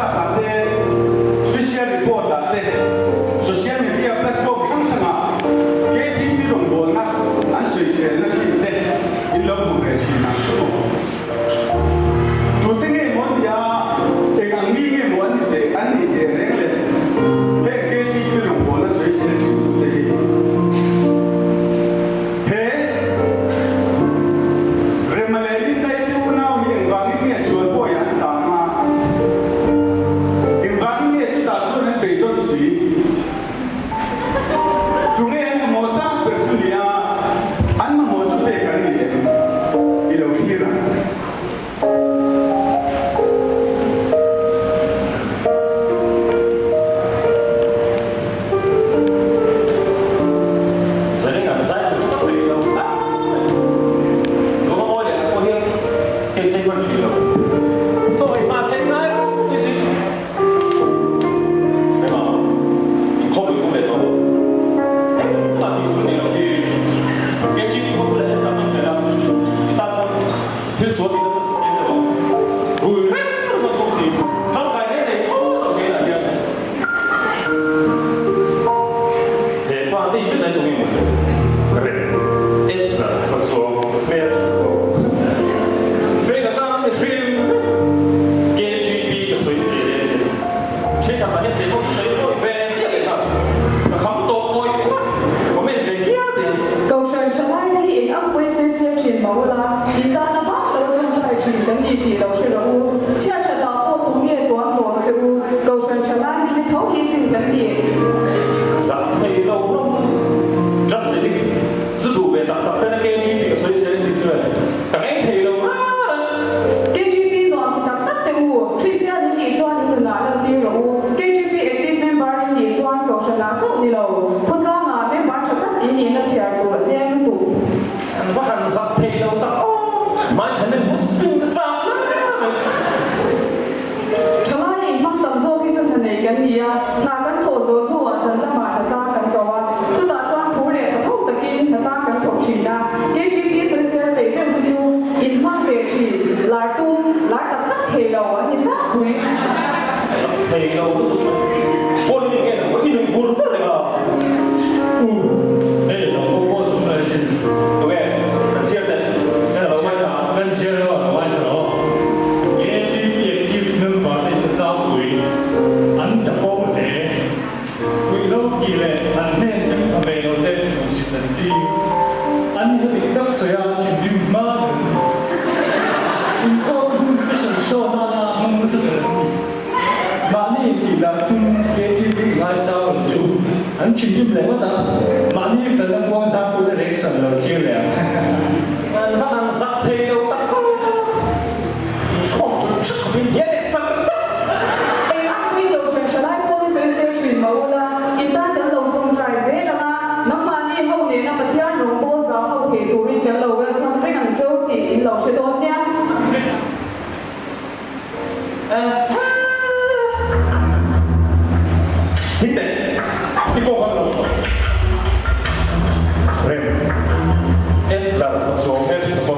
WhatsApp ah te, Special Report ah te, Social Media platform hrang hrangah KTP rawngbawlna an sawiselna thin te in lo hmu ve thin ang chu maw? Tute nge maw an nih a, eng ang mi nge maw an ni teh an nih teh reng le? Heng KTP rawngbawlna sawisel thin tute hi he Rema leh Lindai te unau hi engvangin nge sual pawhin an tang a? Engvangin nge chutah chuan an beidawn si? Tunge an mamawh tak ber chu nia, an mamawh chu pek an ni em? I lo thlir ang. Zanin an zai tur tak mai lo hle mai. Tuna mawi leh pawh hian kei chei hman thin lo. Chaw ei hma theih ngai ropui si. Ema, inkhawm lui tum leh tawh lo. Engmah tih tur ni lo hi. KGB pawh leh en tak an fel a, i tan pawn Thil sual tihna chu chu em lo ang. Rui reng ringawt bawk si. Tangkai reng reng tho lo keimah hian. He pa te i vek ai tum emaw rem Edna ka chuang hmel chu chu ko. Fake atan a ni hrim hrim. KGB ka sawi zel e ni. Thenkhat lah hian kei pawh ka sawi awih ve ziah leh nghal. Ka kham tawh awih emaw comment ve hial teh ang. Kohhran tha lai te hi eng ang pawhin sawisel thin mah ula, in tana vak lo tawngtai thin kan ni tih lo hre rawh u. Chhiat tha ta pawh tu nge tuam lawm che u, Kohhran tha lai mi te tho hi sin kan ni. Zah thei lo hlawm drugs addict chu duh ve tak tak ten KGP ka sawisel in ti chu e ka ngei thei lo rar a. KGP nuam ti tak tak teh u, Kristian in nih chuan in nunah lantir rawh u. KGP active member in nih chuan Kohhranah chauh ni lo, khawtlangah member tha tak in nihna chhiar tur a tlem lutuk. An va han zak thei lo tak aw, hmaichhan in hmu pin ka chak hle mai. Thalai in hmang tam zawk hi chu hna nei kan ni a, hna kan thawh zawh hnuah zan lamah hnatlang kan ko a, chutah chuan thu leh tha tho takin hnatlang kan thawk thin a, KGP sawisel peih deuh hi chu in hmang ve thin, lar tum, lar tak tak thei lo an ni tlangpui. Zak thei lo lutuk mai. Phone in nge i nuih vur vur reng a? U, hei lo pawh pawh sum lai sin. Tunge? Kan chhiar teh. Ka lo ngaithla. Kan chhiar lo, a lo ngaithla lo. ATP active member te hi tlangpui an chapo hle. Puih lo tih leh an hnen thleng pha ve lo te hmuhsit an ching. An ni dik tak sawi a thinrim hma ber an ni. Inkhawm hun fashion show nana hmang nasa ber an ni. Mahni intih dan tum KTV ngaisang ang chu an thinrim leh ngawt a, mahni felna muang zangpui te reaction lo tir leh ang. An va han zak thei lo tak a, inkhawm ṭul ṭhak khawpin hian leh chak chak. Eng ang pui lo hran ṭha lai pawh hi sawisel ṭhin mah ula, i tan kan lo ṭawngṭai zel ang a, nangmahni ho nena Pathian rawngbawl zau ho thei turin kan lo welcome reng ang cheu tih in lo hre dawn nia. Hite, i phone kha ka lo tawh. Rem, Edgar ka chuang hmel chu chapo.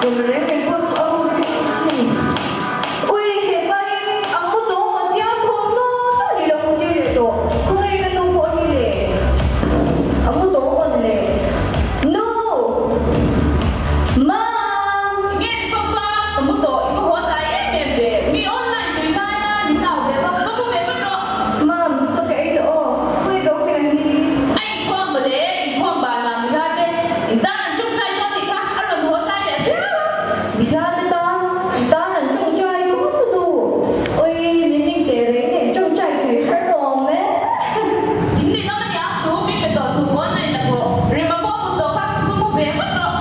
Rem reng reng pawh chu a ruk reng che ni. Ui, he pa hi a mu tawh maw tia thawmhnaw chauh ni lo mu tir leh tawh. Khawngaih ka nu pawh hi le a mu tawh mawn le. Nu! Mam! Nge ni papa, ka mu tawh, i va haw tlai em em ve. Mi online tui lai la ni nau ve va, va mu ve vat rawh. Mam, ka ka ei tawh aw, khawngaih ka u hming an hi. A inkhawm mawle, inkhawm banah mihla te in tan an tawngtai dawn tih kha a rawn haw tlai leh viau a. Mihla te tan in tan an tawngtai dawn lutu. Ui, min ning teh reng nen tawngtai tui har rawng e. In nih nawm a ni ang chu, min pe tawh suh online la pawh. Rema pawh mut tawh kha va mu ve vat rawh.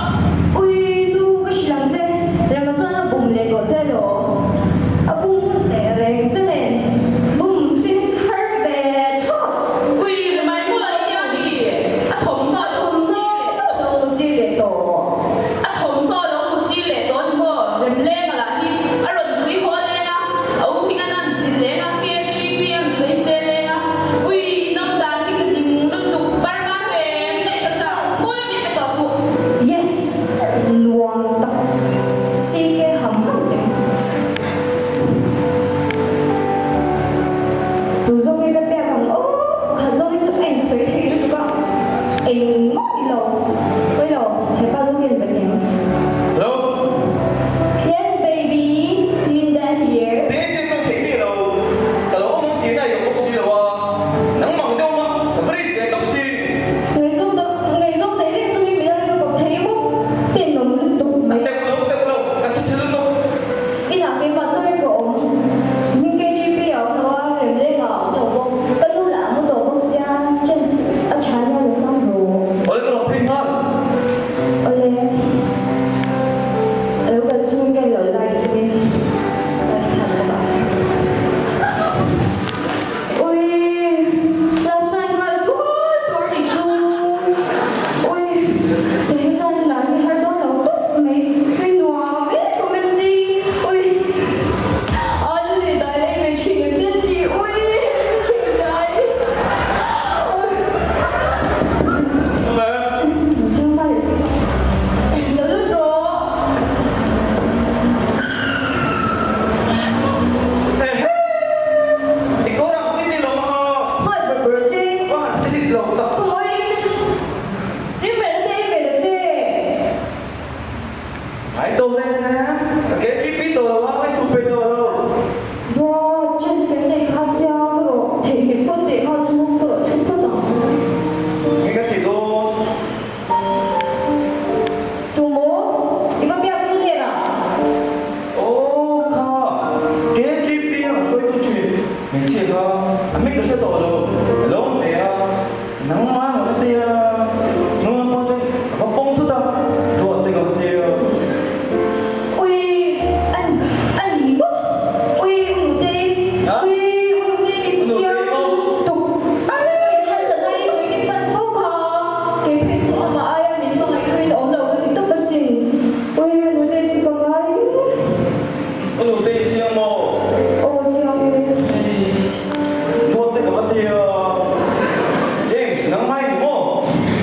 Ui, nu ka hrilh ang che, Rema chuan a bum leh tawh che lo. A bum hun teh reng che nen bum hring har ve thlawt. Ui, Remai hmuh a nia mi, a thawmhnaw lo mut tir leh tawh. Lo mut tir leh tawh. A thawmhnaw lo mut tir leh tawh ni maw? Remlenga lah hi a rawn pui haw leng a, a u hming a nan zil leng a, KGP an sawi se leng a. Ui, inawm dan hi ka ning lutuk, Burma reng daih ka chak, hmui mi pe tawh suh. Yes, nuam tak CK ham ham teh. Tu zawng hi ka pek ang aw, khat zawng hi chu a insawi thei lutuk a, engmah ni lo. Pawi lo, hepa zawng hi a ni ve teh ang. Hello? Yes baby, Linda here. Tih tih ka theih mi lo, ka lo awm ang tih na i awm bawk si lo a, nangmah deuh a, ka va risk ve tawp si. Ngaihzawng deuh, ngaihzawng nei reng chungin midang hi ka kawp thei bawk, tenawm lutuk mai. Teuh lo, teuh lo, ka che chhe lutuk. Inah keimah chuan ka awm. Hming KGP a awm lo a, Remlenga a awm lo bawk. Ka nu lah a mu tawh bawk sia, chance a tha nia lo tlang rawh. Awle ka rawn phei nghal. Awle. A lo kal chhungin ka en lo live in live than bawk a. Ui, last time nghal tuar tuar nih chu. Ui, ti hi chuan lar hi har dawn lo tawp mai. Ui nuam em comments hi. Ui, alu leh dai lei ve thin em te ti. Ui, thin dai. Ui. Lo lut rawh. Ehe! I kawr ang chi chi lo ang a. Hmai ber ber che. Ka han chi dik lo tak. Ka mawi rim te chu rim rehna te ei ve lo che. Ngai tawh hle hle. Ka KTP tawh lo a, ngai thup peih tawh lo. Vawt, chance kan nei kha sia ka rawh theihnghilh phawt teh kha chu ka rawh thu phawt ang. Nge ka ti dawn? Tu maw? I va biak chu ler ah? Aw kha, KGP a hruai tu thin hmeichhia kha a hming ka hre tawh lo, ka lo awm ve a, nangmah emaw ka tia, nunga pawh chuan ka va pawm thut a, duat te ka va tia. Ui, an, a ni maw? Ui, u Nute, ui, u Nute min chiang tuk. Ui, harsatna i tui min pan fo kha. Kei phei chu amah aia min hmangaih tuin awm lo ka ti tawp asin. Ui, u Nute chu ka ngai e. U Nute i chiang maw? Aw, chiang e. Hei, duat te ka va ti a. James, nangmah i ni maw?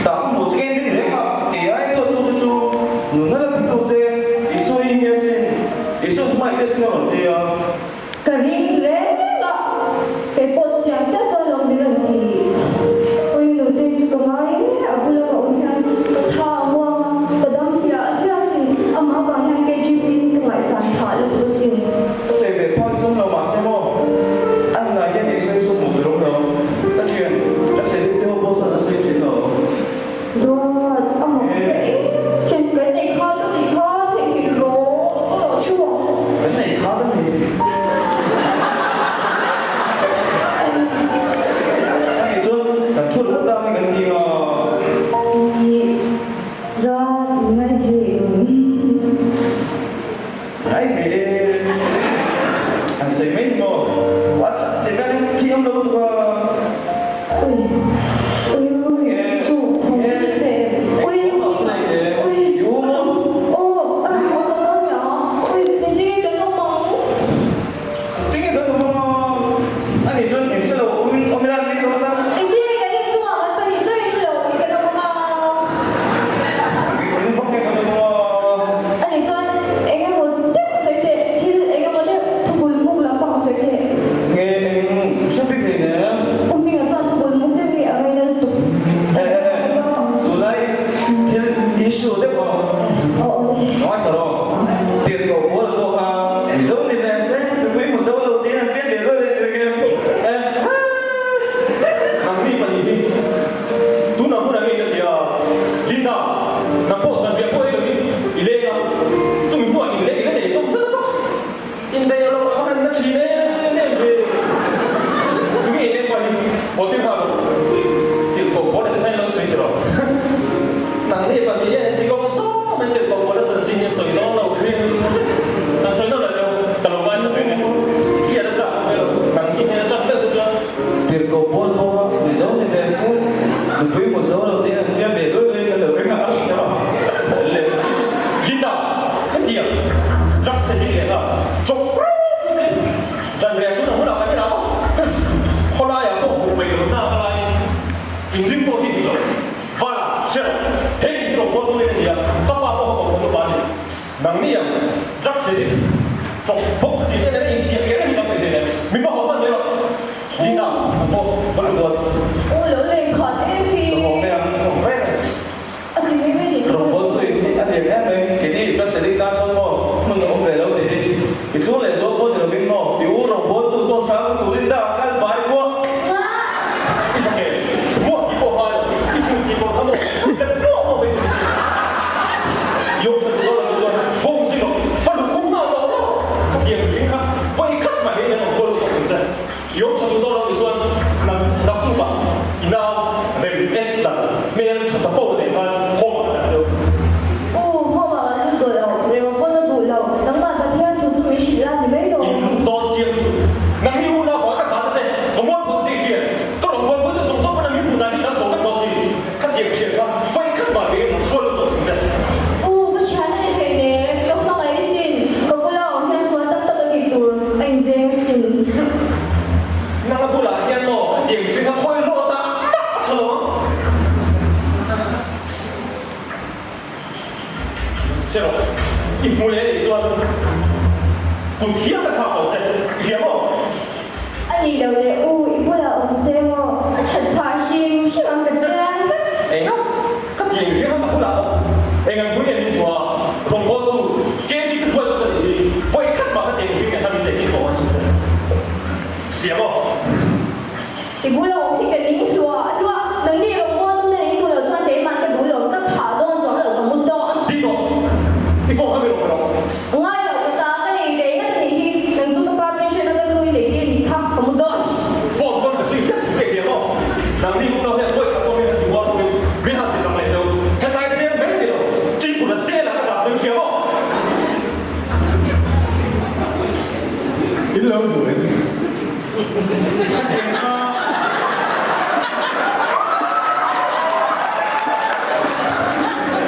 Tah ka hmuh che nge ring reng a, kei ai duat tu che chu nunna la ti tu che, Isua hi nge sin? Isua hmangaih che sin a rawn ti a. Ka ring reng a, kei pawh chutiang chiah chuan lo min rawn ti. Ui nutei chu ka ngai e, a bula ka awm hian ka thla a muang a, ka dam hliah hliah sin, amah avang hian KGP hi ka ngaihsan phah lutuk asin. Ka sawi ve phak chung lo mahse maw, a hnunah hian Isua chu hmuh tur awm lo, ka thian, ka sawi deuh deuh pawh sawn a sawi thin lo. Dawt, a mak ve e, chance kan nei kha ka tih kha theihnghilh rawh, ka rawh thu ang. Kan nei kha ka ni. Hetiang drugs hi leh nghal chawp ropui si. Zanriah tuna hmunah kan inah maw? Khawlaiah pawh hmuh peih loh nak alaiin inrim pawh hi dik lo. Vala, hre rawh, hei in rawng bawl turin a ni a, ka pa pawh ka kawm nupa a ni. Nangni ang drugs hi chawp bawk si te nena inchiah kher hi kan nei hle hle. Mi va hawsan mai rawh. Dina, ang pawh va lut dawn. Aw lo lei khat em hi. Ka haw mai ang, chawp reng a ni. A ti mai mai ni kha. Rawng bawl tuin a hliam em mai, keini drugs addict tan chuan maw hmun a awm ve lo ni hi. I chhung leh zual pawh ni lovin maw i u rawng bawl tu saw hrang turin dah kal bai muah. I sake muah tih pawh ngai lo, i hmu tih pawh kha maw lem luah maw mai tur si. Yawk tha duh lo lo chuan hawng chi lo, fa luh khum nghal tawh lo. Khatiang mihring kha vawi khat mah hian an awm khual lutuk chung che. Yawk tha duh lo lo chuan nang naktuk ah i nau rem en tlan hmel tha chapo nei khan home ah ka dah cheu. U, home ah kan lut duh lo, rem a pawn a duh lo, nangmah Pathian thu chu min hrilh la ni mai lo. In lut dawn chiang lutuk. Nang hi unau fai ka sa te te, ka mual phawt te hian ka rawn buai pui te zawng zawng pawn a min hmuh dan hi kan zawh vek dawn si. Khatiang thian kha vawi khat mah kei rawn hruai lut tawh chung che. U, ka thian a ni thei nen, ka hmangaih asin, ka bula awm hian sual tam tak a tih tur a inveng asin. Nang a bulah hian maw khatiang mihring kha khawi hlawh ta mah a tha lo ang. Hre rawh, i hmu leh anih chuan kut hial ka thlak tawh che, i hria maw? A nih loh leh u, i bulah awm se maw? A that phah hrim hrim ang ka chiang tlat. Enga? Ka ti eng hrim a ka bulah awm. Eng ang hmun nge min hmu a? Rawngbawltu KTP hruaitu ka nih hi vawi khat mah ka ti eng hrim nge hna min tehkhin tawh ang chhung che. Hria maw? I bula awm hi ka ning hluah hluah. Nangni rawngbawltu te ning duh loh chuan keimah ka duh lo, ka thah dawn chuang lo, ka mu dawn. Ding rawh, i phone kha mi rawn pe rawh. Ngai loh ka ta, ka nei ve ngat a nih hi. Nang chu ka pa pension a ka nu i lei tir nih kha, ka mu dawn. Phone pawn ka zui hret zui ve maw? Nangni unau hian vawi khat pawh min han ti mual ruin min han ti zak leh deuh. Hetlai zel mai ni lo, Tripura zelah ka dah chu i hria maw? In lo hmu em? Khatiang kha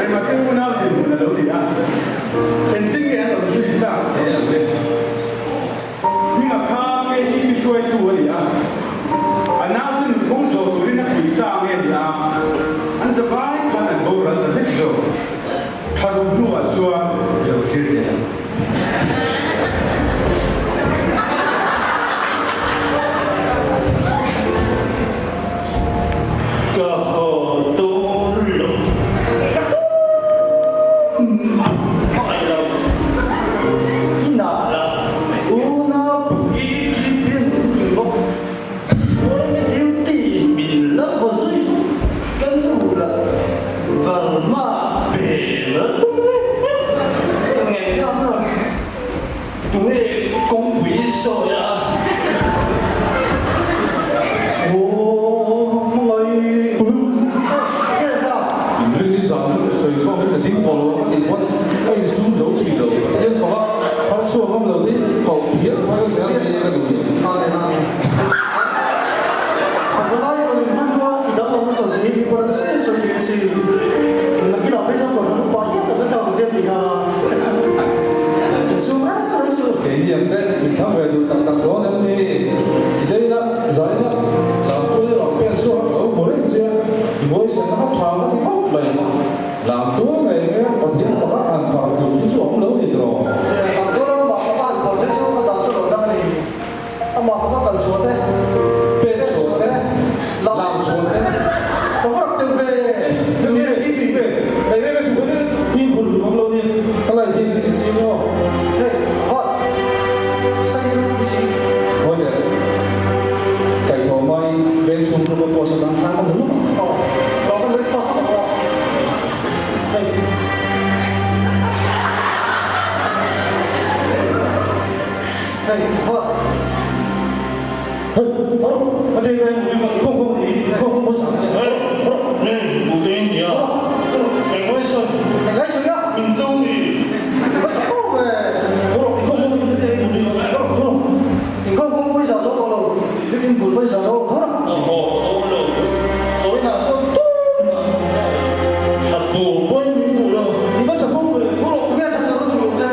Remate unau dinhmun a lo ni a, engtin nge an awm zui tak zel ang le? Hminga kha KTP hruaitu a ni a, a naute nunphung zawh turin a pui ta nge ni a, an zavai khan an boral ta vek zawk. Tharum hnuah chuan i lo thlir zel ang. Ka haw dawn lo. Ka tum hmangaih lo. Inah lah unau pui tribune bawk. Point duty min la vaw zui ka nu lah Burma bel a tum zet zet ka ngei ngam lo. Tunge kawngpui sawi a? Aw hmangaih Inrin i zan lut sawi khawm in ka ding tawh lo ang a tih pawn ka insum zo thin lo. Pathian fak a, phar chhuak ngam lo te pauh phiah phar zel mai ka duh. Keini ang te min thlang ve duh tak tak dawn em ni? I dei la, zai la, lam tual i rawn pen chhuak a ka lo hmu reng che a, i huaisenna kha tha ka ti khawp mai. Lam tual ngei mai a Pathian faka han phar tluk hi chu a awm lo ni tawh. Lam tual a mah faka han phar che chu ka dan chu lo dang a ni. Amah faka kal chhuah te, Pen chhuah te, lam lam chhuah te. Ka va rak tel ve. Nge hi ti ve, ei reng a suh, ei reng a suh. Fimkhur hlum awm lo ni, ka lai hi in ching aw. Hei, va sai ru chi. Hawi teh, kaihthawh mai veng chhung group a post atang khan ka hmu lawk ang. Aw, lo ka lui post a bawk a. Hei. Hei, va. Hei, hawr, a dei dai mu bik a, i khawm khawm a ni, i khawm khawm pawisa a ni. Hei, hawr, nge, tute in nia. Eng ngai sawi? Eng ngai sawi a? Min cho ni. Va chak tawh ve. Hawr, i khawm khawm a ni, a dei mu bik a, hawr, hawr. In khawm khawm pawisa zo tawh lo, bik in bul pawisa zo thawr a. A haw, sawi lo. Sawi nah sawn tur mah an awm lo. That tur pawhin min duh lo. I va chak tawh ve, hawr. Tunge that tur a duh lo che?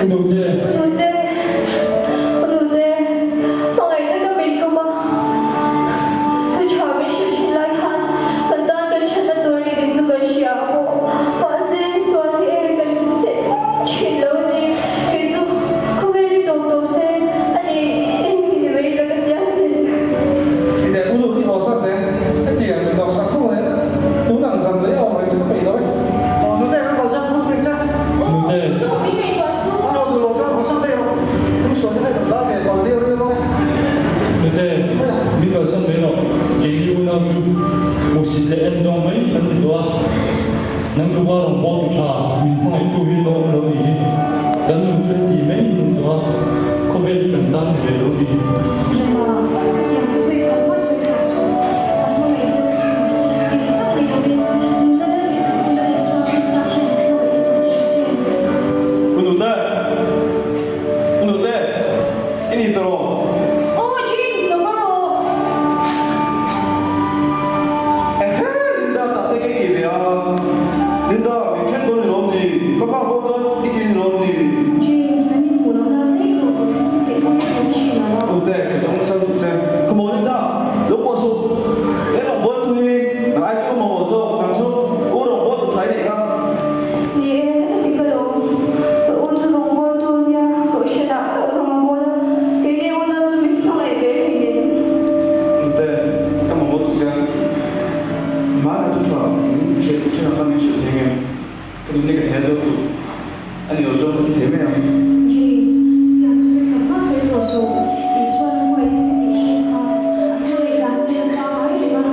U Nute. U Nute, U Nute, hmangaih taka min kum a, thu tha min hrilh thin lai khan kan tan kan thatna tur ni ding chu kan hria a pawh. Mahse, sual hi eng kan hneh fo thin lo a ni. Kei chu khawvel hi tawp tawh se a ni eng hi ni mai ila ka tia sin. I deh U Nute i haw sat nen, hetiang min dawk sak fo nen, tun ang zan leh a awm reng chu ka peih lo e. Aw Nute kan kalsan phut mai che. Nute. Nute, min kalsan mai lo, keini unau chu hmuhsit leh en dawng mai kan ni tawh a, nang tuka rawn bawl tu tha min hmangaihtu hi lo awm lo ni hi, kan nun chu heti mai ni ni tawh a, khawvel hi kan tan ni ve lo ni. Rema, chutiang chu hui khat hma sawi tawh suh, ka hmangaih cheu chu kei chauh ni lovin nunna lal leh ka Lal Isua Krista khian a hmangaih lutuk cheu che. U Nute! U Nute! I ni tawh rawh. Aw James, lo va rawh. Ehe! Linda tah te kei ti ve a. Linda, min then dawn ni lawm ni? Ka fa bawk dawn i ti ni lawm ni? James, kan inhmuh loh nan rei tawh ka phone theih pawh ka awm thin lo a. Nute, ka chang nasa lutuk che. Come on Linda, lo kuah suh. He rawngbawltu hi nang ai chu ka mamawh zawk, nang chu u rawngbawltu tha i neih kha. Ni e, a ti ka lo. Ka u chu rawngbawltu a nia, kohhranah chauh rawng a bawl a, keini unau chu min hmangaih ve thei em? Nute, ka mamawh tuk che. Hmanah thu tha min hrilh thin ang kha min hrilh thei ngem? Ka nunni ka hel deuh tuk a ni lo chuan ka thi thei mai ang. James, chutiang chu rin khat hma sawi tawh suh. Isuan a hmangaih che ka tih thin kha. A hmangaih dan che a pangngai reng a,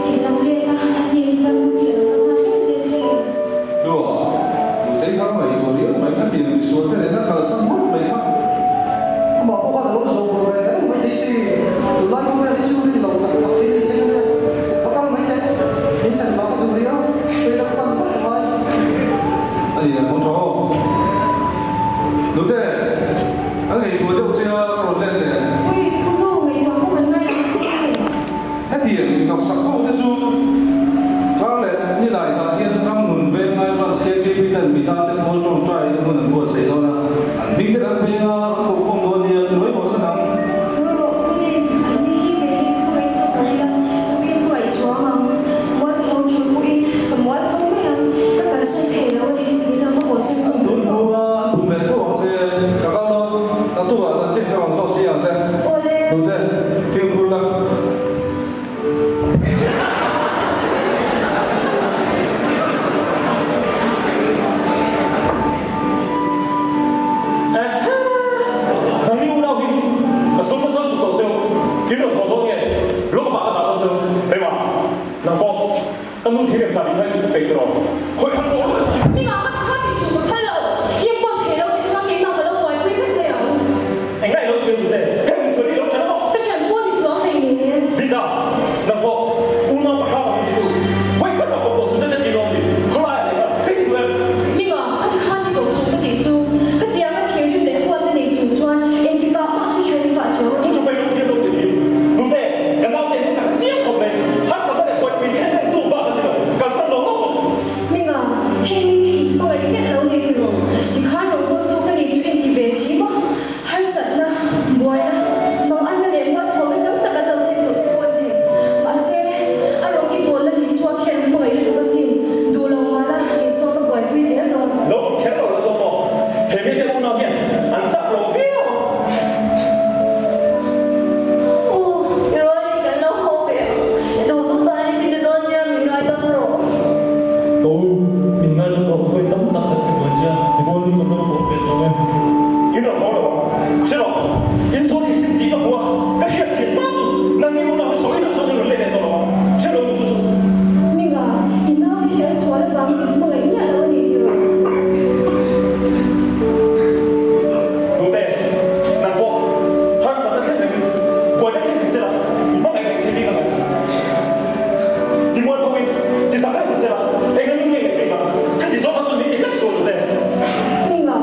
in lam let a, a hnen kal hun hi a lo la nghal reng che si. Lua, nutei kha ngaihtuah riau mai kha tiang misual te nena kalsan ngawt mai kha. Amah pawh khan a lo zawm ru ve reng mai thei si. Tunlai khawvel hi chu rin lo tak tak thil hi thleng ania. Va kal mai teh, min thlen vang a duh rih a, hei la ka pan vat a ngai. A ni ang thaw. Nute, an ngaihtuah deuh che a, ka rawn let leh. Ui, Pulu, ngaihtuah pawh kan ngai lo si. Hetiang inhnawksak ho te chu kar leh nilai zan hian ram nun veng ngai branch KTP ten mitha te khawl tawngtai na hmun an buatsaih dawn a, an hming te kan peng a, kan kohkhawm dawn nia ti mai bawk san ang. Rawh punin an ni hi kei hi khawngaih tawk lo ila, tukin khawngaih chuang ang, mualpho ṭul pawhin ka mualpho mai ang, ka kalsan thei lo a ni, min lo va haw san An tun hmung a, an bum leh tho ang che, ka kal dawn, naktukah chanchin ka rawn zawk chi ang che. Awle. Nute, fimkhur la. Ehe! Nangni unau hi ka sum nasa lutuk tawh cheu, in rawn haw dawn nge? Lawmah ka dah dawn cheu, Rema, nang pawh ka nu thirem chah ding kha i peih tawh rawh, khawi khan pawh. Hmingah ka kha ti suh ka phal lo, i enkawl thei lo tih chuan keimah ka lo buaipui vek mai ang. Engah i lo sawi duh te? Heng mi sawi hi i lo ṭan a maw? Ka ṭan pawh ni chuang hlei nen. Linda, nang pawh unau pahra ang i ti tu. Vawi khat mah pawh tawh suh che che ti lawm ni? Khawlai ah leh kha ka ti duh em? Hminga, a ti khan ni tawh suh ka tih chu. Ka tiang a thirlim leh huatna nei chung chuan engtikah mah thu ṭha i fah chuang a ni. Chu chu fei lung siam lo tih hi. Nute, ka naute hi ka chiang khawp mai. Harsatna leh buaina min thlen reng tu bak a ni lo. Kalsan lo lo bawk. Hminga, heng mi te in hmangaih miah lo ni tiraw? Tikhan rawngbawltu ka nih chu inti ve si maw? Harsatna, buaina, manganna leh mualphawhna tam tak an lo thlen tawh che pawh a ni thei. Mahse, a rawng i pawl la Isua khian hmangaih lutuk asin, duh lo mah la, kei chuan ka buaipui zel dawn. Lo awm kher lo la chuan maw, he mite unau hian an chak lo viau ang. U, i rualin kan lo haw ve ang. I duh duh danin min ti dawn nia, min ngaidam rawh. Ka u, min ngaidam rawh, vawi tam tak kan ti buai che a, i rualin kan lo haw ve tawh e. In rawn haw lo ang, hre rawh, in sawn in sim tih ka hmu a, ka hriat chian hma chu nangni unau hi sawi inah chuan in rawn let leh tawh lo ang, hre lo chu chu. Hminga, i naute hi a sual avangin in hmangaih miah lo a ni tiraw? Nute, nang pawh harsatna thlen rengin buaina thlen reng sela, i hmangaih reng thei bik ang em? Timual pawhin ti zak reng che sela, eng eng nge ngaih bik ang? Ka ti zawk a chuan min ti hlek sual nute. Hminga,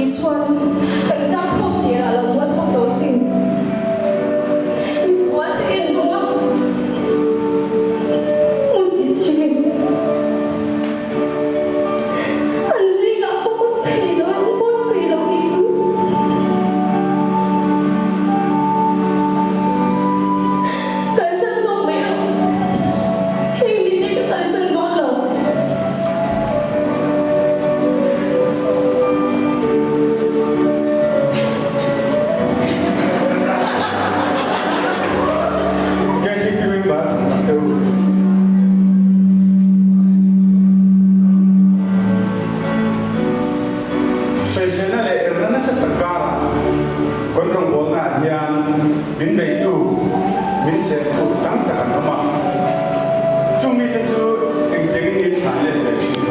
Isua chu kan tan kraws tirah lo mual phawt tawh sin. Sawiselna leh erna nasa tak karah kan rawngbawlnaah hian min beitu, min sertu tam tak an awm a. Chung mite chu engtiangin nge thlan let ve thin?